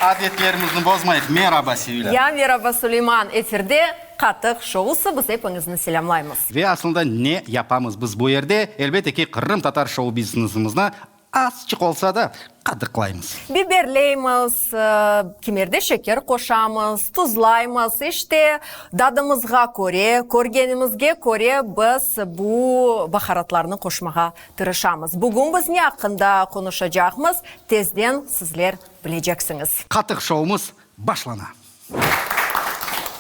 Adetlerimizni bozmayıq. Meraba, Sevilâ. Ya meraba, Suleyman. Efirde Qatıq şousı, biz epiñizni selâmlaymız. Ve aslında ne yapamız biz bu yerde? Elbette ki, qırımtatar şou-biznesimizni Azçıq olsa da, qadıqlaymız. Biberleymiz, kimerde şeker qoşamız, tuzlaymız. İşte, dadımızğa köre, körgenimizge köre biz bu baharatlarnı qoşmağa tırışamız. Bugün biz ne aqqında qonuşacaqmız, tezden sizler bileceksiñiz. Qatıq şoumız başlana.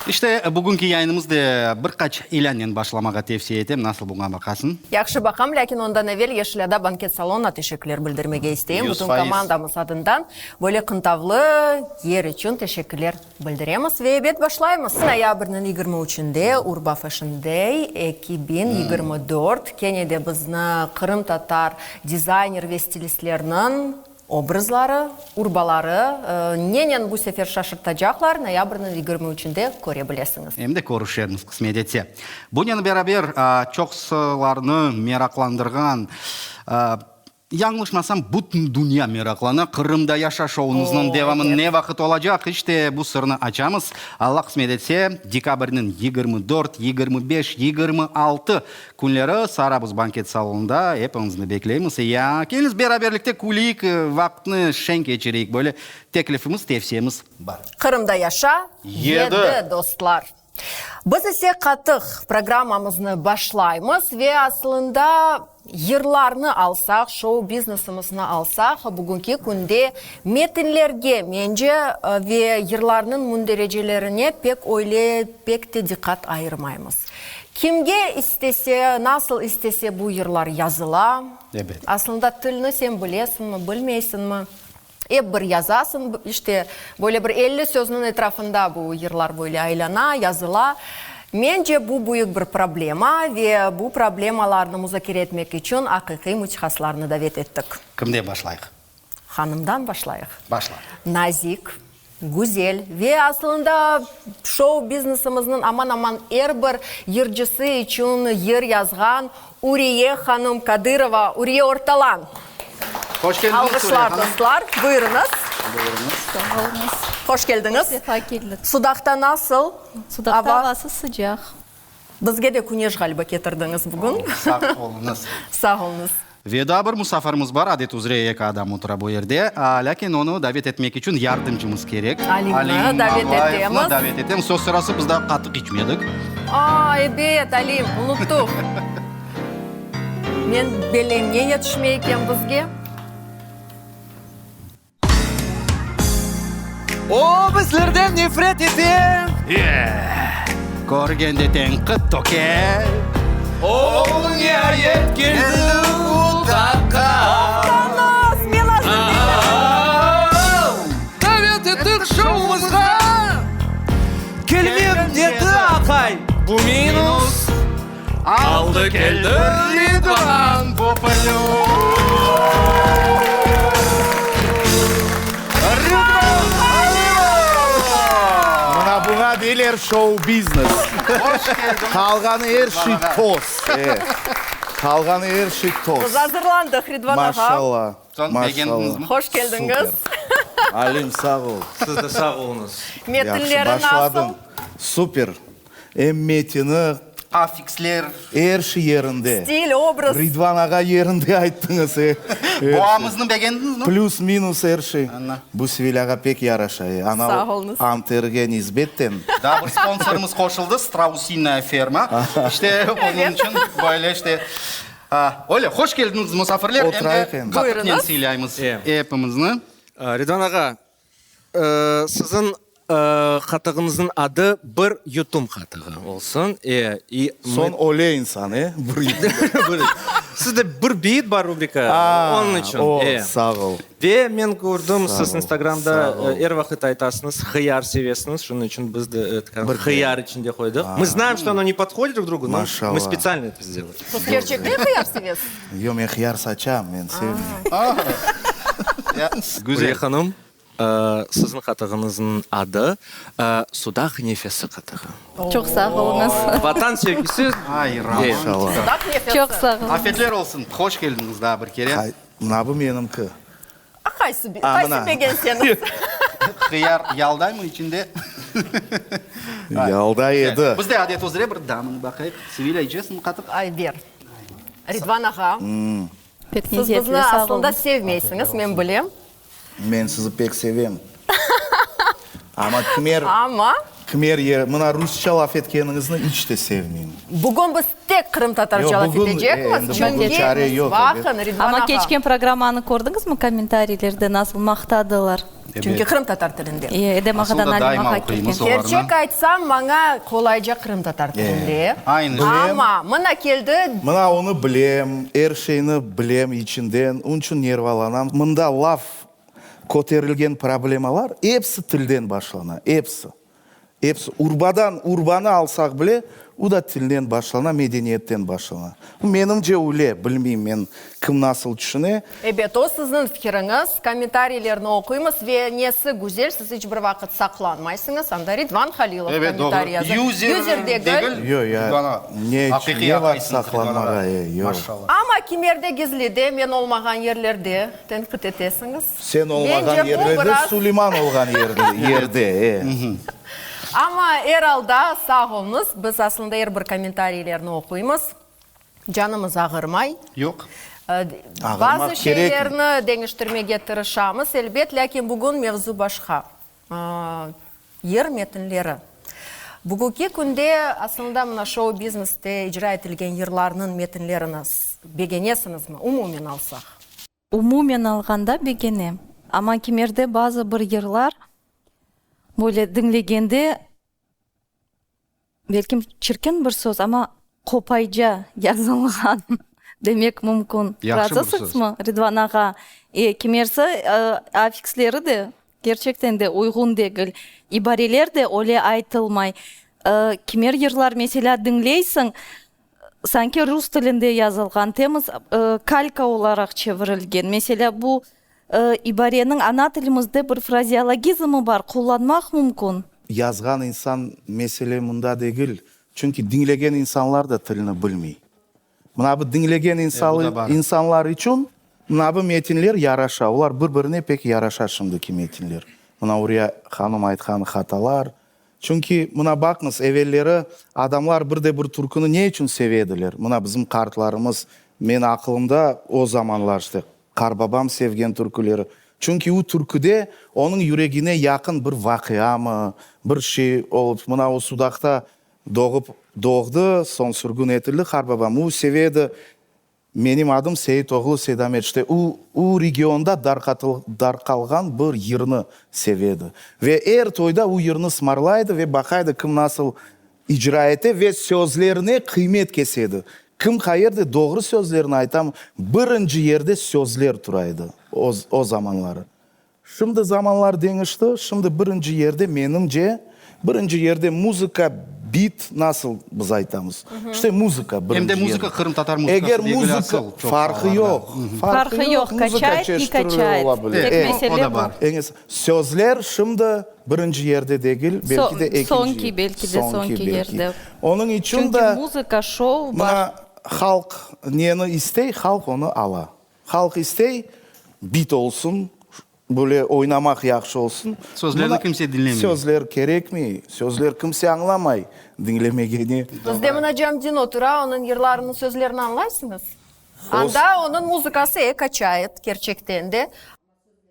İşte, bugünki yayınımız de bir qaç ilânnen başlamağa tevsiye etem. Nasıl buña baqasıñ? Yahşı baqam, lâkin ondan evel Yeşil Ada banket salonına teşekkürler bildirmege isteyim. Yüz Bütün faiz. komandamız adından böyle qıntavlı yer içün teşekkürler bildiremiz. Ve ebet, başlaymız. Noyabrniñ yigirmi üçünde Urba Fashion Day 2024 kene de bizni qırımtatar dizayner ve stilistlerniñ Obrazları, urbaları nenen bu sefer şaşırtacaqlar, noyabrniñ 23-ünde köre bilesiñiz. Em de körüşermiz, qısmet etse. Bunen beraber, çoqsularnı meraqlandırğan, yañlışmasam, bütün dünya meraqlana, Qırımda yaşa şounıznıñ devamı ne vaqıt olacaq? İşte, bu sırnı açamız. Alla qısmet etse, dekabrniñ 24, 25, 26 Künleri Sarabuz banket salonında epiñizni bekleymiz. Ya, keliñiz beraberlikte küleyik, vaqıtnı şeñ keçireyik. Böyle teklifimiz, tevsiyemiz bar. Qırımda yaşa, yedi, dostlar! Biz ise Qatıq programmamıznı başlaymız ve aslında yırlarnı alsaq, şou-biznesimizni alsaq, bugünki künde metinlerge, mence, ve yırlarnıñ münderecelerine pek öyle pek te diqqat ayırmaymız. Kimge istese, nasıl istese bu yırlar yazıla. Ebet. Aslında tilni sen bilesiñmi, bilmeysiñmi, ep bir yazasıñ, işte, böyle bir 50 sözniñ etrafında bu yırlar böyle aylana, yazıla. Mence, bu büyük bir problema ve bu problemalarnı muzakere etmek içün aqiqiy mütehassıslarnı davet ettik. Kimden başlayıq? Hanımdan başlayıq. Başla. Nazik, güzel ve aslında şou-biznesimizniñ aman-aman er bir yırcısı içün yır yazğan Uriye hanım Kadırova. Uriye Ortalan. Hoş keldiñiz, Uriye Alğışlar, hanım. dostlar. Buyurıñız. Buyurıñız. Sağ oluñız. Hoş keldiñiz. Sefa keldik. Sudaqta nasıl Sudaqta ava? avası sıcaq. Bizge de küneş ğaliba ketirdiñiz bugün. Sağ oluñız. Sağ oluñız. Ve daa bir musafirimiz bar, adet üzre eki adam otura bu yerde, lâkin onı davet etmek içün yardımcımız kerek. Alimni Alim davet Ağlayevni etemiz. davet etemiz. Söz sırası, biz daa qatıq içmedik. A, ebet, Alim, unuttuq. Men belem, ne yetişmey eken bizge? O bizlerden nefret ete. Körgende tenqit töke. O niayet keldi bu daqqa. Toqtañız, men azır degilim. Davet ettik şoumızğa. Kelmem dedi aqay, bu minus. Aldı keldi Ridvan, bu plüs. Ridvan Alimov! Mına buña deyler şou-biznes. Hoş keldiñiz. Qalğanı er şey toz. E, qalğanı er şey toz. Biz azırlandıq, Ridvan ağa. Maşallah, Soñ maşallah. begendiñizmi? Hoş keldiñiz. Super. Alim, sağ ol. Siz de sağ oluñız. Metinleri Yahşı nasıl? başladıñ. Super. Em metini. Afiksler. Er şey yerinde. Stil, obraz. Ridvan ağa yerinde ayttıñız, e. Boğamıznı begendiñizmi? Plüs, minus er şey. Ana. Bu Sevilâğa pek yaraşa, e. Ana Sağ oluñız. Anterge nisbetten. Daa bir sponsorımız qoşuldı, Strausinaya ferma. İşte, onıñ içün böyle işte. Öyle, hoş keldiñiz, musafirler. Oturayıq endi. Qatıqnen sıylaymız epimizni. Ridvan ağa, Siziñ qatığıñıznıñ adı Bir yutum qatığı olsun. E, i, Soñ öle insan, e, bir yutum. Sizde bir beyit bar rubrika, onıñ içün. O, sağ ol. Ve men kördim, siz Instagramda er vaqıt aytasıñız, hıyar sevesiñiz, şunıñ içün biz de hıyar içinde qoydıq. Мы знаем, что оно не подходит друг другу, но мы специально это сделали. Siz kerçekten hıyar sevesiz? Yoq, men hıyar saçam, men sevmeyim. Güzel. Hanım, siziñ qatığıñıznıñ adı Sudaq nefesi qatığı. Çoq sağ oluñız. Vatan sevgisi. Ay, maşallah. Sudaq nefesi. Çoq sağ oluñız. Afetler olsun. Hoş keldiñiz daa bir kere. Mına bu menimki. A qaysı, qaysı begenseñiz. Hıyar yaldaymı içinde? Yalday edi. Biz de adet üzre bir damını baqayıq. Sevilâ, içesiñmi qatıq? Ay, ber. Ridvan ağa, Pek siz lezzetli, bizni sağ aslında oluñ. sevmeysiñiz, men bilem. Men sizi pek sevem. Amma kimer, Amma? kimer yer, mına rusça laf etkeniñizni iç de sevmeyim. Bugün biz tek qırımtatarca Yoq, laf bugün, etecekmiz, endi bugün çünki, çare yoq, ebet. baqın, Ridvan Amma ağa. keçken programmanı kördiñizmi, kommentariylerde nasıl maqtadılar? Çünki qırımtatar tilinde. E, Edem Asıl ağadan da Alim daima ağa oquymız kelgen. olarnı. Kerçek aytsam, maña qolayca qırımtatar tilinde. Aynı. Amma mına keldi. Mına onı bilem, er şeyni bilem içinden, onıñ içün nervalanam. Mında laf köterilgen problemalar episi tilden başlana, episi. Episi. Urbadan, urbanı alsaq bile, u da tilden başlana, medeniyetten başlana. Bu menimce öyle, bilmeyim men, kim nasıl tüşüne. Ebet, o sizniñ fikiriñiz. Kommentariylerni oquymız ve nesi güzel, siz iç bir vaqıt saqlanmaysıñız. Anda Ridvan Halilov Ebet, doğru. kommentariy yaza. Yüzer Yüzer degil. degil, Yoq, ya, Ridvan ağa. ne içün, Aqiqiy ne var aqaysıñız, Ridvan ağa. saqlanmağa, e, yoq. Maşallah. Amma kimerde gizlide, men olmağan yerlerde tenqit etesiñiz. Sen olmağan Mence, bu yerlerde, biraz. Suleyman olğan yerde, yerde, e. Amma er alda sağ oluñız. Biz aslında er bir kommentariylerni oquymız. Canımız ağırmay. Yoq. Ağırmaq Bazı kerekmi? şeylerni deñiştirmege tırışamız, elbet, lâkin bugün mevzu başqa, yır metinleri. Bugünki künde, aslında, mına şou-bizneste icra etilgen yırlarnıñ metinlerini begenesiñizmi, umumen alsaq? Umumen alğanda begenem. Amma kimerde bazı bir yırlar böyle diñlegende, Belkim çirkin bir söz, amma qopayca yazılğan demek mümkün. Yahşı bir söz. Razısıñızmı, Ridvan ağa? E, kimersi afiksleri de kerçekten de uyğun degil, ibareler de öyle aytılmay. Kimer yırlar, meselâ, diñleysiñ, sanki rus tilinde yazılğan, temiz kalka olaraq çevirilgen. Meselâ, bu İbareniñ ana tilimizde bir frazeologizmi bar, qullanmaq mümkün. Yazğan insan mesele mında degil, çünki diñlegen insanlar da tilni bilmey. Mına bu diñlegen insanlar içün mına bu metinler yaraşa, olar bir-birine pek yaraşa şimdiki metinler. Mına Uriya hanım aytqan hatalar, Çünki, mına baqıñız, evelleri adamlar bir de bir türküni ne içün seve ediler? Mına bizim qartlarımız, men aqılımda o zamanlar işte, qarbabam sevgen türküleri. Çünki u türküde onıñ yüregine yaqın bir vaqiamı, bir şey olıp, mına o Sudaqta doğıp, doğdı, soñ sürgün etildi qarbabam, u seve edi Menim adım Seit oğlu Seydamet, işte u, u regionda darqatıl, darqalğan bir yırnı seve edi. Ve er toyda u yırnı sımarlay edi ve baqa edi kim nasıl icra ete ve sözlerine qıymet kese edi. Kim qayerde doğru sözlerni aytam, birinci yerde sözler tura edi o, o zamanları. Şimdi zamanlar deñişti, şimdi birinci yerde, menimce, birinci yerde muzıka, bit, nasıl biz aytamız, işte muzıka birinci Em de yerde. muzıka qırımtatar muzıkası Eger degil muzıka, asıl çoq farqı allarda. yoq, Farqı yoq, muzıka kaçayt, ne çeşit türlü kaçayt, ola bile. tek E, mesele o da bu. bar. Eñisi, sözler şimdi birinci yerde degil, belki de ekinci. Soñki, belki de soñki yerde. Onıñ içün Çünki de muzıka, şou bar. mına halq neni istey, halq onı ala. Halq istey, bit olsun, böyle oynamaq yahşı olsun. Sözlerni Mına kimse diñlemey. Sözler kerekmey, sözler kimse añlamay, diñlemege ne. Bizde mına Camdin otura, onıñ yırlarınıñ sözlerini añlaysıñız? Anda onıñ muzıkası e kaçayet, kerçekten de.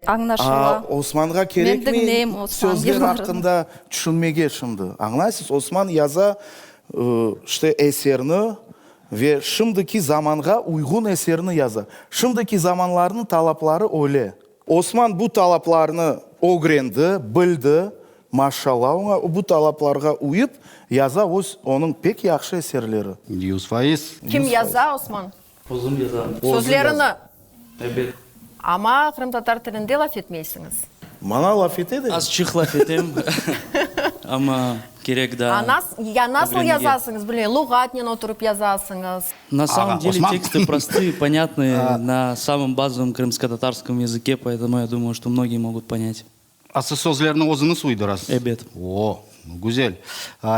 Añlaşıla. Osmanğa Men kerekmey diñleyim Osman sözler yırlarını. aqqında tüşünmege şimdi. Añlaysız, Osman yaza, işte, eserni ve şimdiki zamanğa uyğun eserni yaza. Şimdiki zamanlarnıñ talapları öyle. Osman bu talaplarnı ögrendi, bildi, maşallah oña, bu talaplarğa uyıp yaza öz, onıñ pek yahşı eserleri. 100%. Kim yaza, Osman? Özüm yazam. Sözlerini. Ebet. Amma qırımtatar tilinde laf etmeysiñiz. Mana laf ete de. Azçıq laf etem, amma kerek daa A nas, ya nasıl ögrenmege. yazasıñız, bilmeyim, luğatnen oturıp yazasıñız? Na samom Ağa, dele Osman. teksty prostые, ponâtnıye, na samom bazovom krımskotatarskom yazıke, poetomu ya dumayu, çto mnogiye mogut ponât. A siz sözlerni özüñiz uydurasız? Ebet. O, güzel.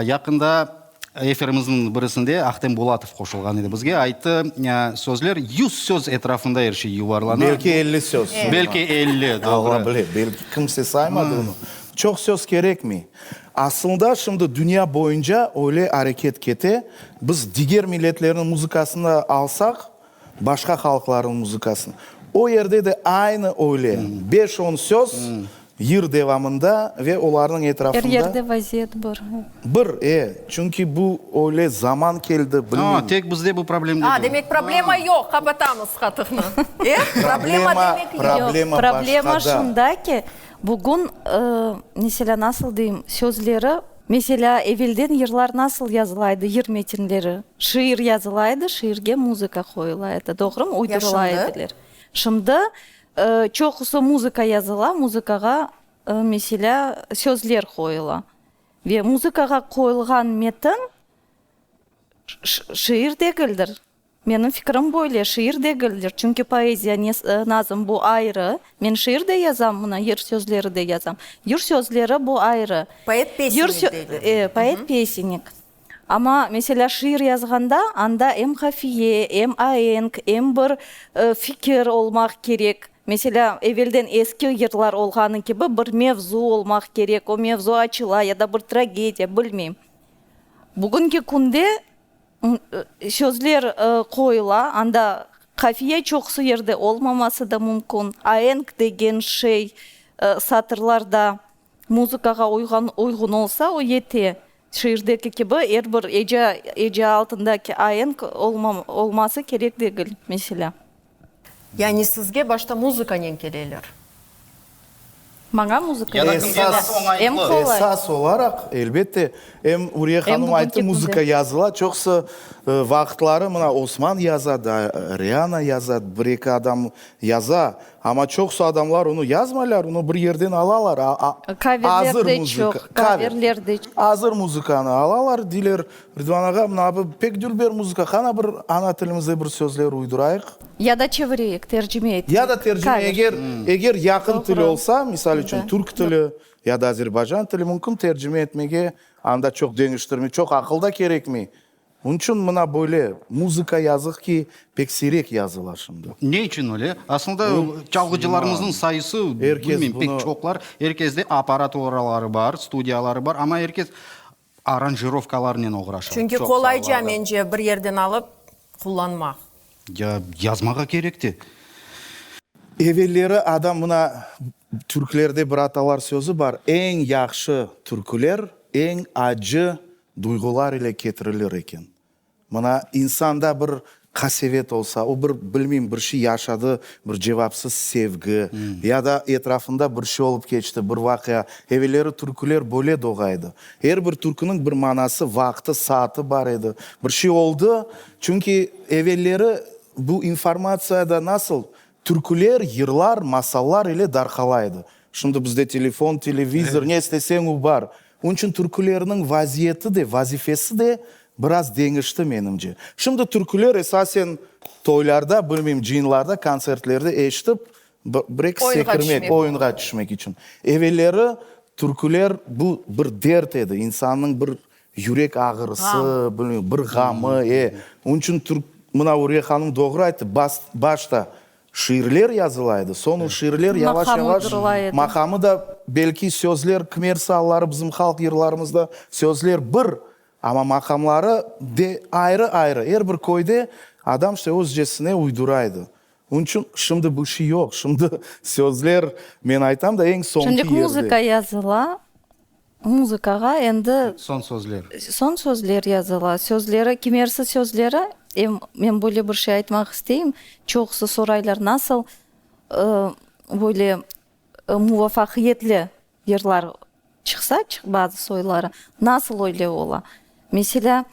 Yaqında. Efirimizniñ birisinde Ahtem Bulatov qoşulğan edi bizge. Ayttı, sözler 100 söz etrafında er şey yuvarlana. Belki 50 söz. Belki 50, doğru. Alla bile, belki kimse saymadı onı. Çoq söz kerekmey. Aslında şimdi dünya boyunca öyle areket kete, biz diger milletlerniñ muzıkasını alsaq, başqa halqlarnıñ muzıkasını, o yerde de aynı öyle, beş-on söz yır devamında ve olarnıñ etrafında. Er yerde vaziyet bir. Bir, e, çünki bu öyle zaman keldi, bilmeyim. A, tek bizde bu problem degil. A, demek problema yoq, qapatamız qatıqnı. E, problema demek yoq. Problema Yoq, problema başqada. şunda ki, bugün, meselâ, nasıl deyim, sözleri, meselâ, evelden yırlar nasıl yazıla edi, yır metinleri? Şiir yazıla edi, şiirge muzıka qoyula edi, doğrumı? Uydurıla Ya şimdi? ediler. Şimdi Çoqusı muzıka yazıla, muzıkağa, meselâ, sözler qoyula. Ve muzıkağa qoyulğan metin şiir degildir. Menim fikrim böyle, şiir degildir. Çünki poeziya, nazm bu ayrı. Men şiir de yazam, mına, yır sözleri de yazam. Yır sözleri bu ayrı. Poet-pesnik deyler. Poet-pesnik. Amma, meselâ, şiir yazğanda, anda em qafiye, em aenk, em bir fikir olmaq kerek. Meselâ, evelden eski yırlar olğanı kibi bir mevzu olmaq kerek, o mevzu açıla ya da bir tragediya, bilmeyim. Bugünki künde sözler qoyula, anda qafiye çoqusı yerde olmaması da mümkün, aenk degen şey satırlarda Muzıkağa uyğan, uyğun olsa, o yete. Şiirdeki kibi er bir eca, eca altındaki aenk olmam, olması kerek degil, meselâ. Yani sizge başta muzıkanen keleler? Maña muzıka Ya da em kimge nasıl oñaytlı. qolay. Esas olaraq, elbette, em Uriye Em hanım ayttı, bugünki muzıka künde. yazıla, çoqusı vaqıtları mına Osman yaza da, Riana yaza, bir-eki adam yaza. Amma çoqusı adamlar onı yazmaylar, onı bir yerden alalar, Kaverler azır de muzıka, çoq, kaver, kaverler de çoq. azır muzıkanı alalar, deyler, Ridvan ağa, mına bu pek dülber muzıka, qana bir ana tilimizde bir sözler uydurayıq. Ya da çevireyik, tercime eteyik. Ya da tercime, Kaver. eger, eger yaqın til Doğru. olsa, misal içün, Da. türk tili ya da azerbaycan tili, mümkün tercime etmege, anda çoq deñiştirme, çoq aqıl da kerekmey. Onıñ içün mına böyle muzıka yazıq ki, pek siyrek yazıla şimdi. Ne içün öyle? Aslında çalğıcılarımıznıñ sayısı, Er kes bilmeyim, pek bunı. çoqlar. Er kesde apparaturaları bar, studiyaları bar, amma er kes aranjirovkalarnen oğraşa. Çünki Çoq qolayca, saalarda. mence, bir yerden alıp qullanmaq. Ya yazmağa kerek te. Evelleri adam mına türklerde bir atalar sözü bar, eñ yahşı türküler eñ acı duyğular ile ketirilir eken. Mına, insanda bir qasevet olsa, o bir, bilmeyim, bir şey yaşadı, bir cevapsız sevgi, ya da etrafında bir şey olıp keçti, bir vaqia. Evelleri türküler böyle doğa edi. Er bir türküniñ bir manası, vaqtı, saatı bar edi. Bir şey oldı, çünki evelleri bu informatsiya da nasıl, türküler, yırlar, masallar ile darqala edi. Şimdi bizde telefon, televizor, ne isteseñ o bar. Onıñ içün türkülerniñ vaziyeti de, vazifesi de biraz deñişti, menimce. Şimdi türküler esasen toylarda, bilmeyim, cıyınlarda, kontsertlerde eşitip, bir-eki sekirmek, oyunğa tüşmek içün. Evelleri türküler bu bir dert edi, insannıñ bir yürek ağrısı, bilmeyim, bir ğamı, e. Onıñ içün türk, mına Uriye hanım doğru ayttı, başta Şiirler yazıla edi, soñ o şiirler yavaş-yavaş maqamı da, belki sözler, kimer alları bizim halq yırlarımızda sözler bir, amma maqamları de ayrı-ayrı, er bir köyde adam işte özcesine uydura edi. Onıñ içün şimdi bu şey yoq, şimdi sözler, men aytam da, eñ soñki Şimdik yerde. muzıka yazıla, Muzıkağa endi. Soñ sözler. Soñ sözler yazıla. Sözleri, kimersi sözleri, em men böyle bir şey aytmaq isteyim, çoqusı soraylar, nasıl böyle muvafaqiyetli yırlar çıqsa, bazı soyları, nasıl öyle ola? Meselâ,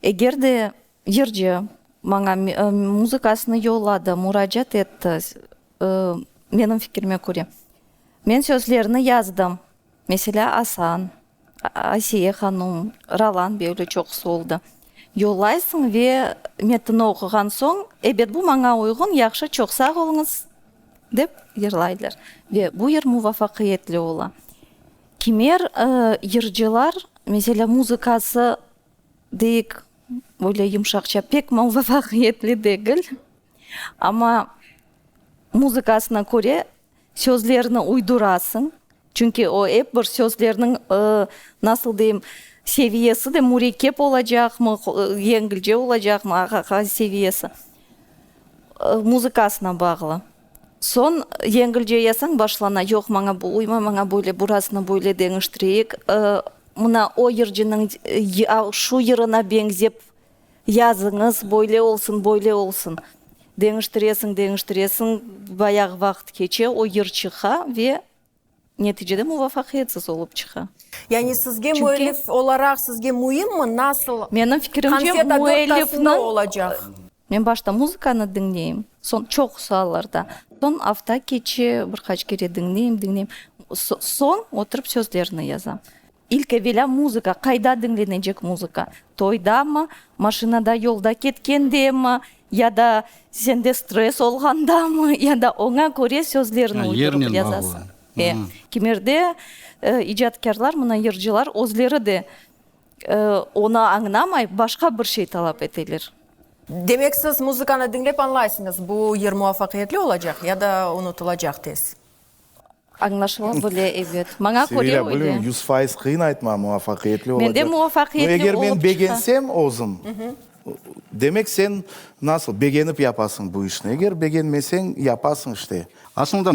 eger de yırcı maña muzıkasını yolladı, muracaat etti, menim fikirime köre, Men sözlerini yazdım. Meselâ, Asan, Asiye hanum, Rolan bey, öyle çoqusı oldı. Yollaysıñ ve metinni oquğan soñ, Ebet, bu maña uyğun, yahşı, çoq sağ oluñız, dep yırlaylar. Ve bu yır muvafaqiyetli ola. Kimer yırcılar, meselâ, muzıkası. Deyik, böyle yumşaqça, pek muvafaqiyetli degil, amma muzıkasına köre sözlerni uydurasıñ, çünki o ep bir sözlerniñ, nasıl deyim, seviyesi de mürekkep olacaqmı, yengilce olacaqmı, seviyesi muzıkasına bağlı. Soñ yengilce yazsañ, başlana, yoq, maña bu uymay, maña böyle, burasını böyle deñiştireyik, mına o yırcınıñ şu yırına beñzep yazıñız, böyle olsun, böyle olsun. Deñiştiresiñ, deñiştiresiñ, bayağı vaqıt keçe, o yır çıqa ve neticede muvafaqiyetsiz olıp çıqa. Yani sizge müellif olaraq sizge müimmi, nasıl Menim fikirimce, konfeta tortasında müellifniñ olacaq? Men başta muzıkanı diñleyim, soñ çoqusı allarda, soñ afta keçe, bir qaç kere diñleyim, diñleyim, soñ oturıp sözlerini yazam. İlk evelâ muzıka, qayda diñlenecek muzıka, toydamı, maşinada yolda ketkendemi, ya da sende stress olğandamı, ya da oña köre sözlerni uydurıp yazasıñ. E, kimerde icatkârlar, mına yırcılar özleri de onı añlamay, başqa bir şey talap eteler. Demek siz muzıkanı diñlep añlaysıñız, bu yır muvafaqiyetli olacaq ya da unutılacaq tez? Añlaşıla bile, ebet. Maña köre Sevilâ, öyle. bilmeyim, 100% qıyın aytma, muvafaqiyetli olacaq. Mende muvafaqiyetli No, eger men olıp çıqa. begensem özüm, demek sen nasıl, begenip yapasıñ bu işni. Eger begenmeseñ, yapasıñ işte. Aslında,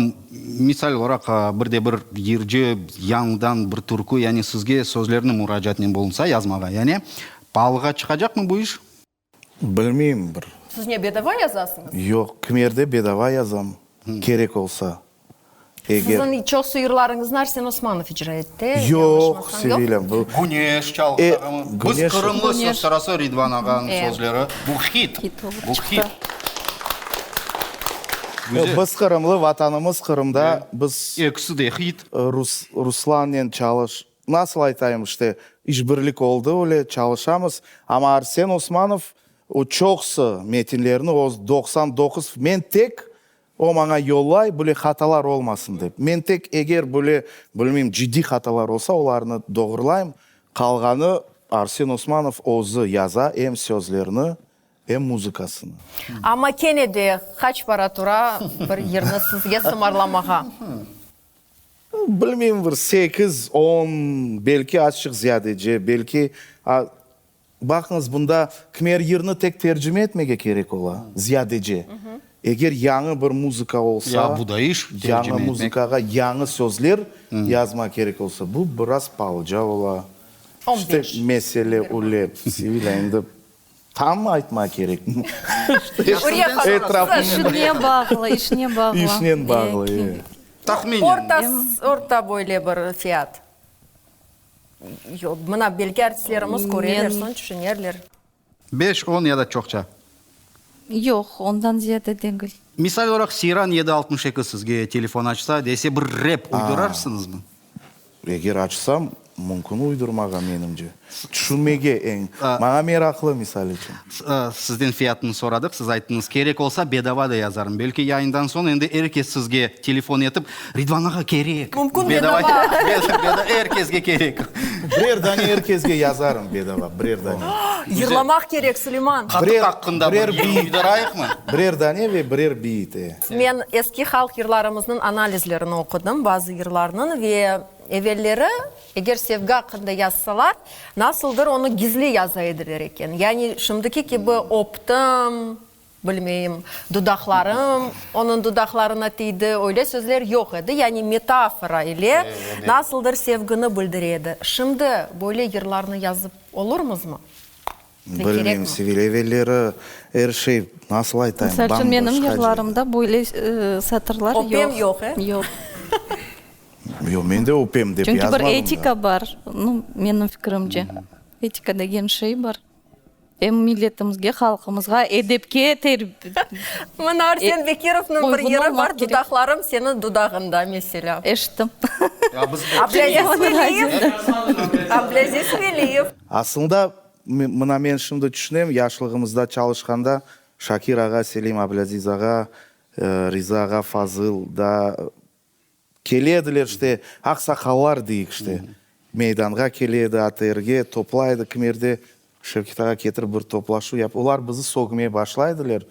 misal olaraq, bir de bir yırcı yañıdan bir türkü, yani sizge sözlerni muracaatınen bulunsa yazmağa, yani paalığa çıqacaqmı bu iş? Bilmeyim bir. Siz ne, bedava yazasıñız? Yoq, kimerde bedava yazam, kerek olsa. Eger. Siziñ çoqsu yırlarıñıznı Arsen Osmanov icra etti, Yoq, yañlışmasam, yoq? Sevilâ, bu. Güneş çalğı, Biz Qırımlı söz sırası Ridvan ağanıñ sözleri, bu hit, Hit olıp bu çıqtı. hit. Güzel. Biz Qırımlı, Vatanımız Qırımda, biz. Ekisi de hit. Rus, Ruslannen çalış, Nasıl aytayım, işte, işbirlik oldı öyle, çalışamız. Amma Arsen Osmanov, o çoqusı metinlerni, o 99, men tek, o maña yollay, böyle hatalar olmasın dep. Men tek, eger böyle, bilmeyim, ciddiy hatalar olsa, olarnı doğrulayım. Qalğanı Arsen Osmanov özü yaza, em sözlerni, em muzıkasını. Amma kene de, qaç para tura bir yırnı sizge sımarlamağa? Bilmeyim, bir sekiz, on, belki azçıq ziyadece, belki, baqıñız, bunda kimer yırnı tek tercime etmege kerek ola, ziyadece. Eger yañı bir muzıka olsa, Ya, bu da iş, tercime yañı etmek. muzıkağa yañı sözler yazma kerek olsa, bu biraz palıca ola. On İşte, beş. mesele öyle, Sevilâ, endi Tam aytma kerek. İşine bağlı, işine bağlı. İşnen bağlı, e. Tahminen. Orta, orta böyle bir fiyat. Yoq, mına belki artistlerimiz körerler, soñ tüşünerler. Beş, on ya da çoqça? Yoq, ondan ziyade degil. Misal olaraq, Seyran 762 sizge telefon açsa, dese bir rep uydurarsıñızmı? Eger açsam, mümkün uydurmağa, menimce. Tüşünmege eñ. Maña meraqlı, misal içün. Sizden fiyatını soradıq, siz ayttıñız, kerek olsa, bedava da yazarım. Belki yayından soñ endi er kes sizge telefon etip, Ridvan ağa, kerek. Mümkün bedava. Er kesge kerek. Birer dane er kesge yazarım bedava, birer dane. Yırlamaq kerek, Suleyman. Qatıq aqqında bir yır uydurayıqmı? Birer dane ve birer biyit, e. Men eski halq yırlarımıznıñ analizlerini oqudım, bazı yırlarnıñ, ve evelleri, eger sevgi aqqında yazsalar, nasıldır onı gizli yaza ediler eken. Yani şimdiki kibi öptim, bilmeyim, dudaqlarım onıñ dudaqlarına tiydi, öyle sözler yoq edi. Yani metafora ile nasıldır sevgini bildire edi. Şimdi böyle yırlarnı yazıp olurmızmı? Bilmeyim, Sevil, evelleri er şey, nasıl aytayım, Misal içün, menim bam-başqaca edi. yırlarımda böyle satırlar yoq. Öpem yoq, e? Yoq. Yoq, men de öpem dep Çünki bir yazmadım da. etika bar, nu, menim fikrimce. Etika degen şey bar. Em milletimizge, halqımızğa edepke ter. Mına Arsen Bekirovnıñ bir Uyğun yırı olmaq bar, kerek. Dudaqlarım seniñ dudağında, meselâ. Eşittim. Ablâziz Veliyev. Ablâziz Veliyev. Aslında, mına men şimdi tüşünem, yaşlığımızda çalışqanda Şakir ağa, Selim Ablâziz ağa, Riza ağa, Fazıl da kele ediler, işte, aqsaqallar deyik, işte, meydanğa kele edi, ATRge toplay edi kimerde. Şevket ağa ketirip bir toplaşuv yap, olar bizi sögmeye başlaydılar.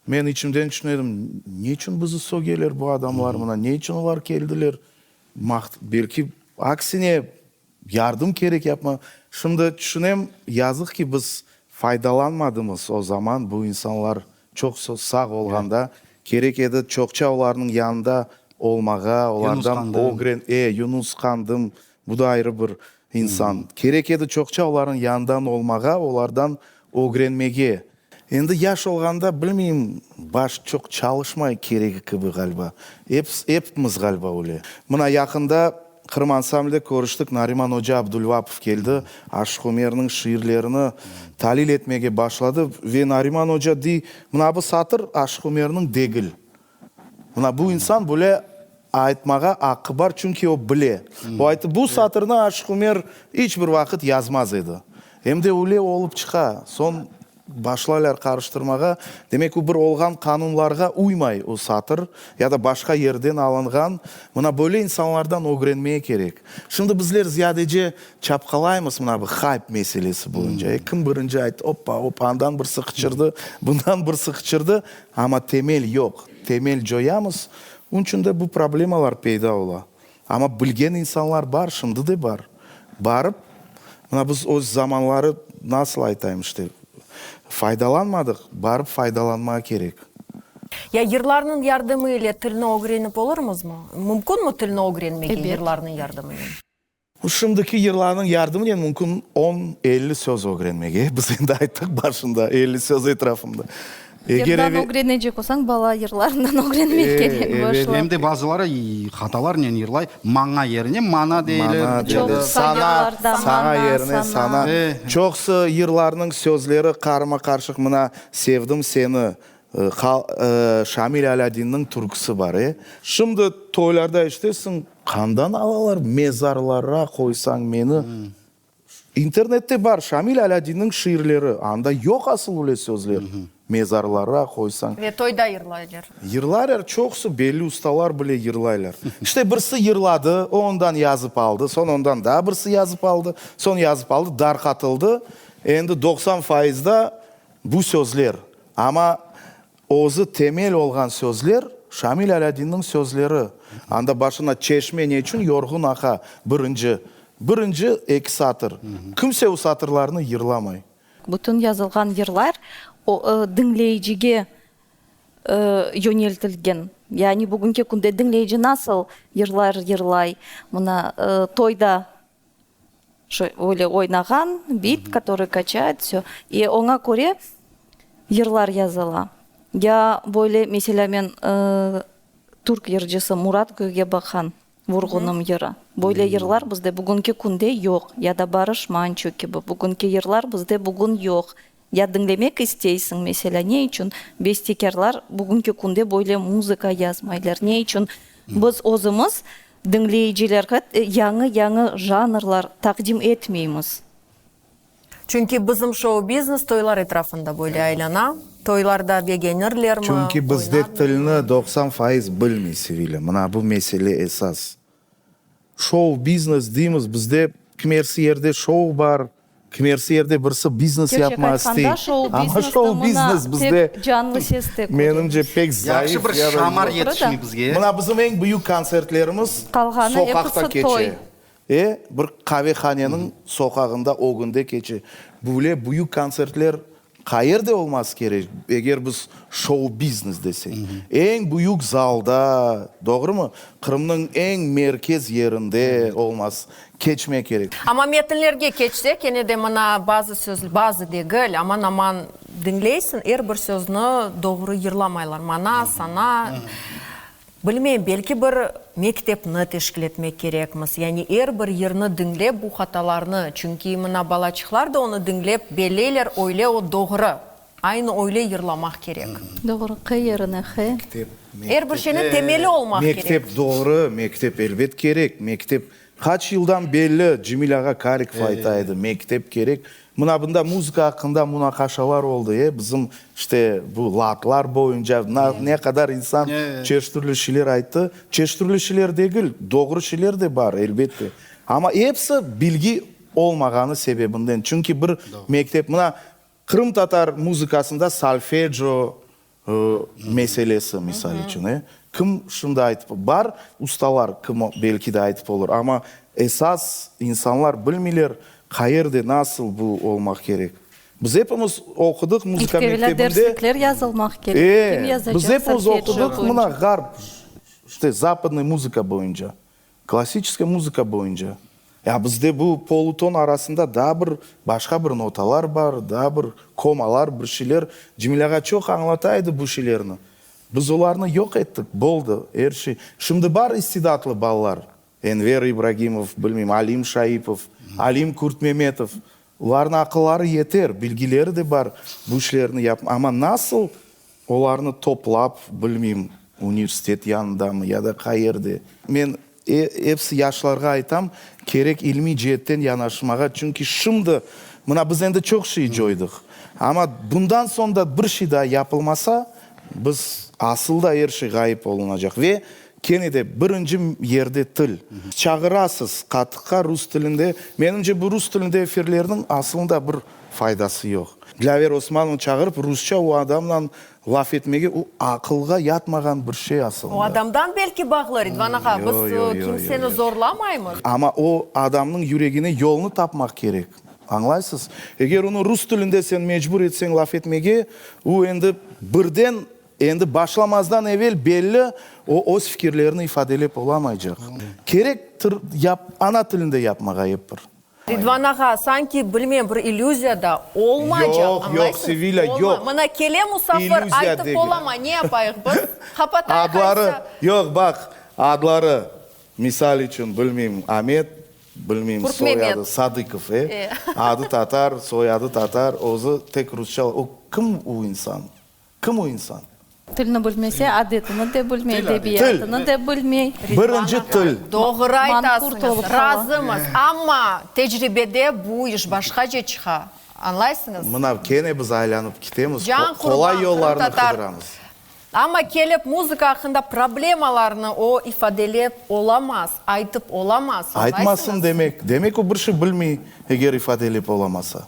Men içimden tüşüne edim, ne içün bizi sögeler bu adamlar mına, ne içün olar keldiler, belki aksine yardım kerek yapma. Şimdi tüşünem, yazıq ki, biz faydalanmadımız o zaman, bu insanlar çoq sağ olğanda, kerek edi çoqça olarnıñ yanında olmağa, olardan ögren, e, Yunus Qandım, bu da ayrı bir insan. Kerek edi çoqça olarnıñ yanından olmağa, olardan ögrenmege. Endi yaş olğanda, bilmeyim, baş çoq çalışmay keregi kibi ğaliba. Epimiz ğaliba öyle. Mına yaqında Qırım ansamblde körüştik, Nariman oca Abdulvapov keldi, Aşıq Umerniñ şiirlerini talil etmege başladı ve Nariman oca dey, mına bu satır Aşıq Umerniñ degil. Mına bu insan böyle aytmağa aqqı bar, çünki o bile. O ayttı, bu satırnı Aşıq Umer iç bir vaqıt yazmaz edi. Em de öyle olıp çıqa. Soñ başlaylar qarıştırmağa. Demek, o bir olğan qanunlarğa uymay o satır, ya da başqa yerden alınğan. Mına böyle insanlardan ögrenmeye kerek. Şimdi bizler ziyadece Çapqalaymız mına bu hayp meselesi boyunca. E, kim birinci ayttı, oppa, oppa, andan birisi qıçırdı, bundan birisi qıçırdı, amma temel yoq. Temel coyamız, onıñ içün de bu problemalar peyda ola. Amma bilgen insanlar bar, şimdi de bar. Barıp, mına biz öz zamanları, nasıl aytayım, işte, faydalanmadıq, barıp faydalanmağa kerek. Ya yırlarnıñ yardımı ile tilni ögrenip olurmızmı? Mümkünmi tilni ögrenmege yırlarnıñ yardımınen? Şimdiki yırlarnıñ yardımınen mümkün on, 50 söz ögrenmege. Biz endi ayttıq başında, 50 söz etrafında. Eger Yırdan ögrenecek olsañ, bala yırlarından ögrenmek kerek başlap. Em de bazıları hatalarnen yırlay, maña yerine mana deyler. Mana deyler, sana, saña yerine sana. Çoqusı yırlarnıñ sözleri qarma-qarışıq, mına, Sevdim seni, Şamil Alâdinniñ türküsi bar, e. Şimdi toylarda eşitesiñ, qandan alalar, mezarlara qoysañ meni. İnternette bar Şamil Alâdinniñ şiirleri, anda yoq asıl öyle sözler, mezarlara qoysañ. Ve toyda yırlaylar. Yırlaylar, çoqusı belli ustalar bile yırlaylar. İşte birisi yırladı, o ondan yazıp aldı, soñ ondan daa birisi yazıp aldı, soñ yazıp aldı, darqatıldı. Endi 90 fayızda bu sözler. Amma özü temel olğan sözler Şamil Alâdinniñ sözleri. Anda başına çeşme neçün yorğun aqa birinci, birinci eki satır. Kimse o satırlarnı yırlamay. Bütün yazılğan yırlar o diñleyicige yöneltilgen. Yani bugünki künde diñleyici nasıl yırlar yırlay, mına toyda Şu öyle oynağan, bit, kotorıy kaçayet, vsö. I oña köre yırlar yazıla. Ya böyle, meselâ, men türk yırcısı Murat Gögebaqan Vurğunım yırı. Böyle yırlar bizde bugünki künde yoq. Ya da Barış Manço kibi bugünki yırlar bizde bugün yoq. Ya diñlemek isteysiñ, meselâ, ne içün bestekârlar bugünki künde böyle muzıka yazmaylar? Ne içün biz özümiz diñleyicilerge yañı-yañı janrlar taqdim etmeymiz? Çünki bizim şou-biznes toylar etrafında böyle aylana. Toylarda begenirlermi, Çünki bizde tilni 90% bilmey Sevilâ. Mına bu mesele esas. Şou-biznes deymiz, bizde kimersi yerde şou bar, kimersi yerde birisi biznes Kerçek yapmağa istey. aytqanda, Amma şou-biznesni mına şou-biznes bizde, tek canlı seste menimce, köremiz. pek zayıf Yahşı bir ya da şamar yoq. yetişmey bizge. Mına bizim eñ büyük kontsertlerimiz Qalğanı soqaqta episi toy. keçe. E, bir qavehaneniñ soqağında, ögünde keçe. Böyle büyük kontsertler Qayerde olması kerek, eger biz şou-biznes desek? Eñ büyük zalda, doğrumı? Qırımnıñ eñ merkez yerinde olması, keçmek kerek. Amma metinlerge keçsek, kene de mına bazı söz, bazı degil, aman-aman diñleysiñ, er bir sözni doğru yırlamaylar. Mana, sana. Bilmeyim, belki bir mektepni teşkil etmek kerekmiz, yani er bir yırnı diñlep bu hatalarnı, çünki mına balaçıqlar da onı diñlep belleyler, öyle o doğru, aynı öyle yırlamaq kerek. Doğru, q yerine h. Mektep, Er bir şeyniñ temeli olmaq kerek. Mektep doğru, mektep elbet kerek, mektep qaç yıldan belli Cemil ağa Karikov ayta edi, mektep kerek. Mına bunda muzıka aqqında munaqaşalar oldı, e, bizim işte bu latlar boyunca ne qadar insan çeşit türlü şeyler ayttı. Çeşit türlü şeyler degil, doğru şeyler de bar, elbette. Amma episi bilgi. olmağanı sebebinden. Çünki bir mektep, mına, qırımtatar muzıkasında solfeco meselesi, misal içün, e, kim şimdi aytıp, bar ustalar, kim belki de aytıp olur, amma esas insanlar bilmeyler, qayerde, nasıl bu olmaq kerek. Biz epimiz oqudıq muzıka İlk evelâ mektebinde. derslikler yazılmaq kerek. Kim E, yazacaq biz epimiz solfeджио oqudıq boyunca? mına ğarp, işte, zapadnıy muzıka boyunca, klassiçeskiy muzıka boyunca. Ya bizde bu poluton arasında daa bir başqa bir notalar bar, daa bir komalar, bir şeyler. Cemil ağa çoq añlata edi bu şeylerni. Biz olarnı yoq ettik, boldı, er şey. Şimdi bar istidatlı balalar, Enver İbragimov, bilmeyim, Alim Şaipov, Alim Kurtmemetov, olarnıñ aqılları yeter, bilgileri de bar bu işlerni yapma, amma nasıl olarnı toplap, bilmeyim, universitet yanındamı ya da qayerde. Men episi yaşlarğa aytam, kerek ilmiy ceetten yanaşmağa, çünki şimdi, mına biz endi çoq şey coydıq, amma bundan soñ da bir şey daa yapılmasa, biz asıl da er şey ğayıp olunacaq ve Kene de, birinci yerde til. Çağırasız qatıqqa rus tilinde. Menimce, bu rus tilinde efirlerniñ asılında bir faydası yoq. Dlâver Osmanovnı çağırıp, rusça o adamla laf etmege, o aqılğa yatmağan bir şey asılında. O adamdan belki bağlı, Ridvan ağa, biz kimseni zorlamaymız. Amma o adamnıñ yüregine yolnı tapmaq kerek, añlaysız? Eger onı rus tilinde sen mecbur etseñ laf etmege, o endi birden Endi başlamazdan evel belli, o öz fikirlerini ifadelep olamaycaq. Kerektir, yap, ana tilinde yapmağa ep bir. Ridvan ağa, sanki, bilmem, bir illüziya da olmaycaq, Yoq, yoq, añlaysıñız? Sevilâ, Olma. yoq. Mına kele musafir, İllüziya aytıp degil. olamay, ne yapayıq biz? Qapatayıq Adları, aytsa. yoq, baq, adları, misal içün, bilmeyim, Amet, bilmeyim, Qurtmemet. soyadı Sadıkov, e? Adı tatar, soyadı tatar, özü tek rusça, o kim o insan? Kim o insan? Tilni bilmese, adetini de bilmey, edebiyatını de bilmey. Birinci til. Doğru Manqurt aytasıñız, olıp qala. razımız, amma tecribede bu iş başqace çıqa, añlaysıñız? Mına kene biz aylanıp ketemiz, Can qolay qurban, yollarnı qırımtatar. qıdıramız. Amma kelip muzıka aqqında problemalarnı o ifadelep olamaz, aytıp olamaz, Aytmasın añlaysıñız? demek, demek o bir şey bilmey, eger ifadelep olamasa.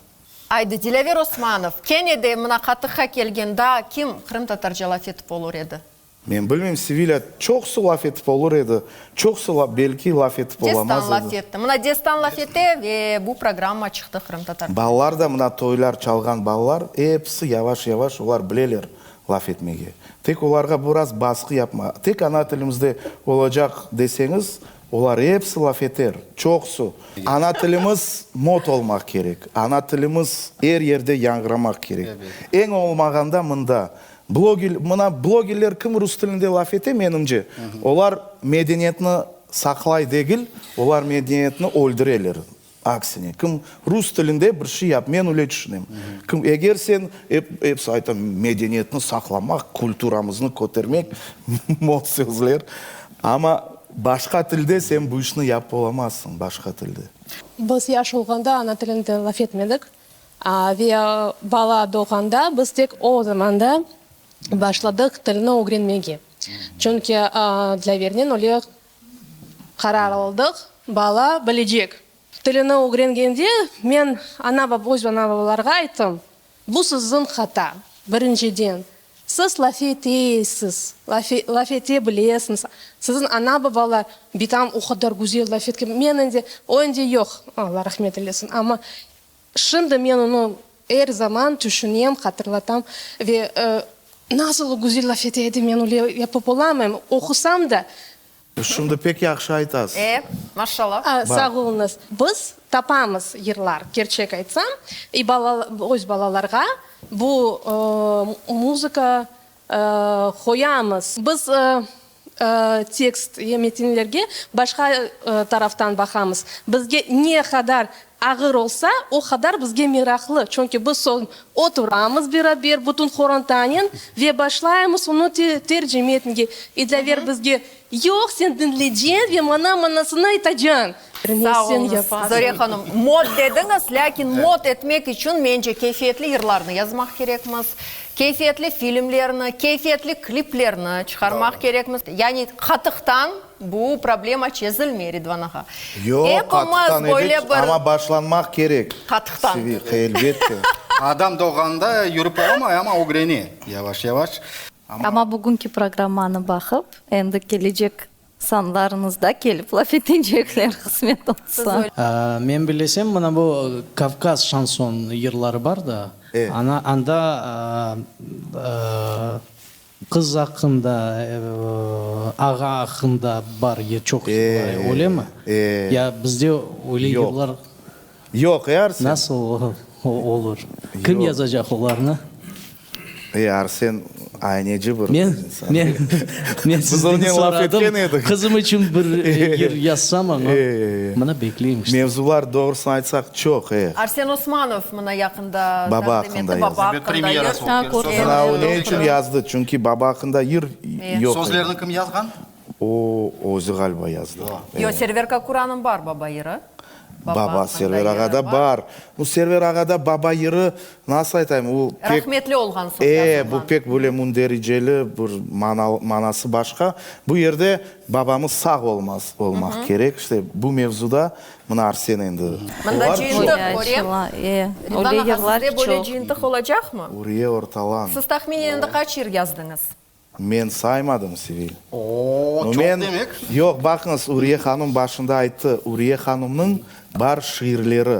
Aydı, Dilâver Osmanov, kene de mına qatıqqa kelgen daa kim qırımtatarca laf etip olur edi? Men bilmeyim, Sevilâ, çoqusı laf etip olur edi, çoqusı laf, belki laf etip olamaz Destan laf edi. etti. Mına Destan laf ete ve bu programma çıqtı qırımtatar. Balalar da, mına toylar çalğan balalar, episi yavaş-yavaş olar bileler laf etmege. Tek olarğa biraz basqı yapma, tek ana tilimizde olacaq deseñiz, Olar episi laf eter, çoqusı. Ana tilimiz mot olmaq kerek, ana tilimiz er yerde yañğıramaq kerek. Eñ olmağanda mında. Blogel, mına blogerler kim rus tilinde laf ete, menimce, olar medeniyetni saqlay degil, olar medeniyetni öldüreler. Aksine, kim rus tilinde bir şey yap, men öyle tüşünem. Kim, eger sen, ep, episi ayta, medeniyetni saqlamaq, kulturamıznı kötermek, mot sözler, amma başqa tilde sen bu işni yapıp olamazsıñ, başqa tilde. Biz yaş olğanda ana tilinde laf etmedik, ve bala doğğanda biz tek o zamanda başladıq tilni ögrenmege. Çünki Dlâvernen öyle Qarar aldıq, bala bilecek. Tilini ögrengende men ana-baba, öz ana-babalarğa ayttım, bu siziñ hata, birinciden, siz laf etesiz, laf ete bilesiñiz, siziñ ana-babalar bitam o qadar güzel laf etken, men endi, o endi yoq, Alla rahmet eylesin, amma şimdi men onı er zaman tüşünem, hatırlatam ve nasıl o güzel laf ete edi, men öyle yapıp olamayım, oqusam da. Şimdi pek yahşı aytasız. E, maşallah. Sağ oluñız. Biz tapamız yırlar, kerçek aytsam, i bala, öz balalarğa bu muzıka qoyamız. Biz tekst ya metinlerge başqa taraftan baqamız. Bizge ne qadar ağır olsa, o qadar bizge meraqlı, çünki biz soñ oturamız beraber bütün qorantanen ve başlaymız onı tercime etmege. İdlâver bizge, Yoq, sen diñleyceñ ve maña manasını aytacañ. Sağ oluñız, Zore hanım. Mod dediñiz, lâkin mod etmek içün, mence, keyfiyetli yırlarnı yazmaq kerekmiz, keyfiyetli filmlerni, keyfiyetli kliplerni çıqarmaq kerekmiz. Yani qatıqtan bu problema çezilmey, Ridvan ağa. Yoq, Epimiz qatıqtan böyle ebet, bir. amma başlanmaq kerek. Qatıqtan. Sevi, elbette. Adam doğğanda yürip olamay, amma ögrene yavaş-yavaş. Amma bugünki programmanı baqıp, endi kelecek Sanlarıñızda kelip laf etecekler, qısmet olsa. Men bilesem, mına bu Kavkaz şanson yırları bar da, ana, anda qız aqqında, ağa aqqında bar çoq yırlar, öylemi? Ya bizde öyle yırlar Yoq, e, Arsen? Nasıl olur? Kim yazacaq olarnı? E, Arsen ayneci bir Men, insan. men, men Biz sizden onen laf etken soradım, edik. qızım içün bir yır yazsam aña, E, mına bekleyim işte. Mevzular, doğrusını aytsaq, çoq, e. Arsen Osmanov mına yaqında Baba taqdim aqqında etti, baba yazdı. aqqında yır. Ha, kördim. Mına o ne içün yazdı? Çünki baba aqqında yır yoq edi. Sözlerni kim yazğan? O, özü ğaliba yazdı. Yoq, Server Kakuranıñ bar baba yırı. Baba, Server ağada bar. Bu Server ağada baba yırı, nasıl aytayım, o pek... Rahmetli olğan soñ E, yazılğan. bu pek böyle mündericeli, bir mana, manası başqa. Bu yerde babamız sağ olmaz, olmaq kerek. İşte, bu mevzuda mına Arsen endi. Mında Olar cıyıntıq çoq. körem. E, Ridvan öyle ağa, yırlar sizde böyle çoq. cıyıntıq olacaqmı? Uriye Ortalan. Siz tahminen endi qaç yır yazdıñız? Men saymadım, Sevil. Oo, No çoq men, demek. Yoq, baqıñız, Uriye hanım başında ayttı, Uriye hanımnıñ bar şiirleri.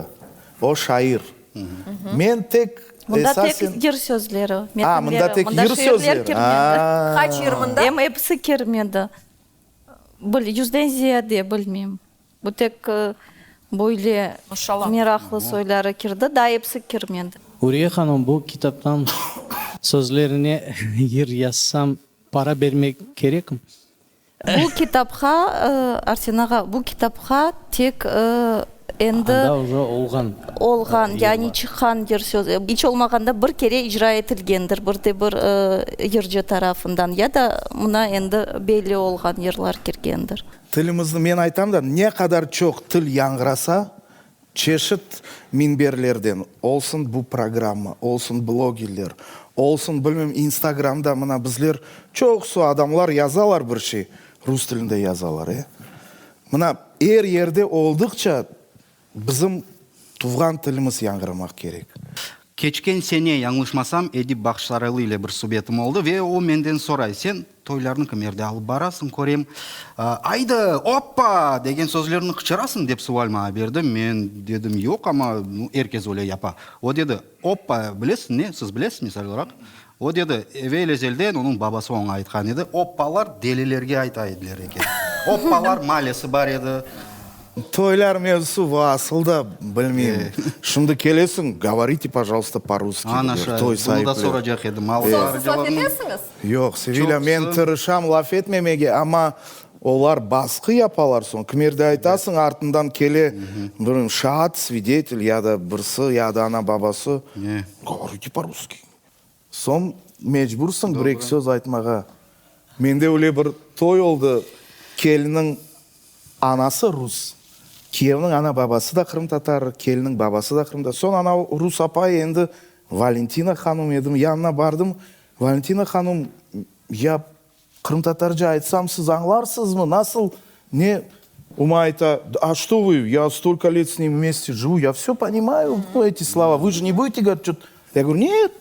O şair. Men tek, Mında tek esasen. yır sözleri, A, metinleri. mında tek Mında yır şiirler sözleri. kirmedi. A. Qaç yır mında? Em episi kirmedi. Bil, yüzden ziyade, bilmeyim. Bu tek böyle Maşallah. meraqlı soyları kirdi, daa episi kirmedi. Uriye hanım, bu kitaptan sözlerine yır yazsam, para bermek kerekmi? Bu kitapqa, Arsen ağa, bu kitapqa tek endi. Anda уже olğan. Olğan, yani çıqqan yır söz, iç olmağanda bir kere icra etilgendir bir de bir yırcı tarafından, ya da mına endi belli olğan yırlar kirgendir. Tilimizni, men aytam da, ne qadar çoq til yañğırasa, çeşit minberlerden, olsun bu programma, olsun blogerler, olsun, bilmem, instagramda, mına bizler, çoqusı adamlar yazalar bir şey, rus tilinde yazalar, e. Mına er yerde oldıqça bizim tuvğan tilimiz yañğıramaq kerek. Keçken sene, yañlışmasam, Edip Bağçasaraylı ile bir subetim oldı ve o menden soray, Sen toylarnı kimerde alıp barasıñ, körem, Aydı, oppa! degen sözlerni qıçırasıñ, dep sual maña berdi. Men dedim, Yoq, amma er kes öyle yapa. O dedi, Oppa, bilesiñ ne, siz bilesiz, misal olaraq? O dedi, evel-ezelden onıñ babası oña aytqan edi, oppalar delilerge ayta ediler eken. Oppalar maalesi bar edi. Toylar mevzusı bu asıl da bilmeyim. Şimdi kelesiñ, govorite, pojalsta, po-russki, Ana deyler, şay, toy bunı da saipleri. soracaq edim. Soñ siz laf etesiñiz? Yoq, Sevilâ, men tırışam laf etmemege, amma olar basqı yapalar soñ. Kimerde aytasıñ, artından kele, bilmeyim, şaat, svidetel ya da birisi, ya da ana-babası, govorite po-russki. Soñ mecbursıñ bir-eki söz aytmağa. Mende öyle bir toy oldı, keliniñ anası rus, kiyevniñ ana-babası da qırımtatar, keliniñ babası da qırımtatar. Soñ ana rus apay endi Valentina hanım edim, yanına bardım, Valentina hanım, ya Qırımtatarca aytsam, siz añlarsızmı? Nasıl, ne? Uma ayta, A çto vı, ya stolko let s nim vmeste jivu, ya vsyo ponimаю, nu, eti slova, vı je ne budete govorit, ço-to. Ya govoryu, net,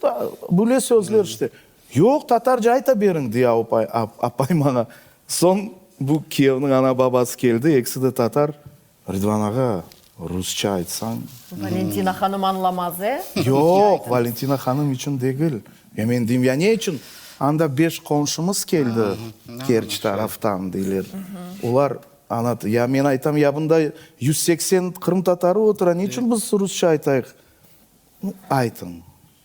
böyle sözler işte. Yoq, tatarca ayta beriñ, dey apay maña. Soñ bu kiyevniñ ana-babası keldi, ekisi de tatar. Ridvan ağa, rusça aytsañ. Valentina hanım añlamaz, e? Yoq, Valentina hanım içün degil. Ya men deyim, ya ne içün? Anda beş qonşumız keldi Kerç taraftan, deyler. Olar, ana, ya men aytam, ya bunda 180 qırımtatarı otura, ne içün biz rusça aytayıq? Nu, aytıñ.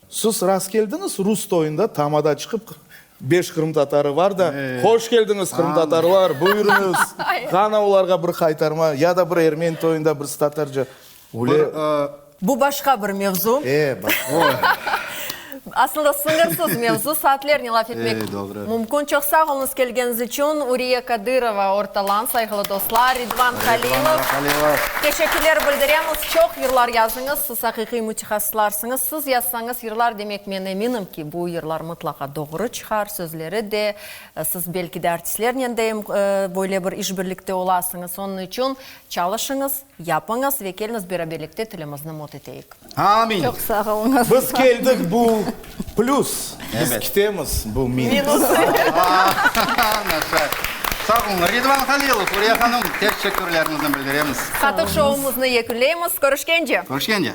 Siz rast keldiñiz rus toyunda tamada çıqıp, beş qırımtatarı var da, hoş keldiñiz qırımtatarlar, buyurıñız, qana olarğa bir qaytarma, ya da bir ermeni toyunda birisi tatarca, öyle. Bu başqa bir mevzu. E, başqa. Aslında sıñırsız mevzu, saatlernen laf etmek mümkün. Çoq sağ oluñız kelgeniñiz içün. Uriye Kadırova, Ortalan, sayğılı dostlar, Ridvan Halilov. Teşekkürler bildiremiz. Çoq yırlar yazıñız, siz aqiqiy mütehassıslarsıñız. Siz yazsañız yırlar, demek men eminim ki, bu yırlar mıtlaqa doğru çıqar, sözleri de, siz belki de artistlernen de böyle bir işbirlikte olasıñız. Onıñ içün çalışıñız. Yapıñız ve keliñiz beraberlikte tilimizni mot eteyik. Amin! Çoq sağ oluñız. Biz keldik, bu plüs, biz ketemiz, bu minus. Naşay. Sağ oluñ. Ridvan Halilov, Uriye hanım, teşekkürlerimizni bildiremiz. Qatıq şoumıznı yekünleymiz. Körüşkence! Körüşkence!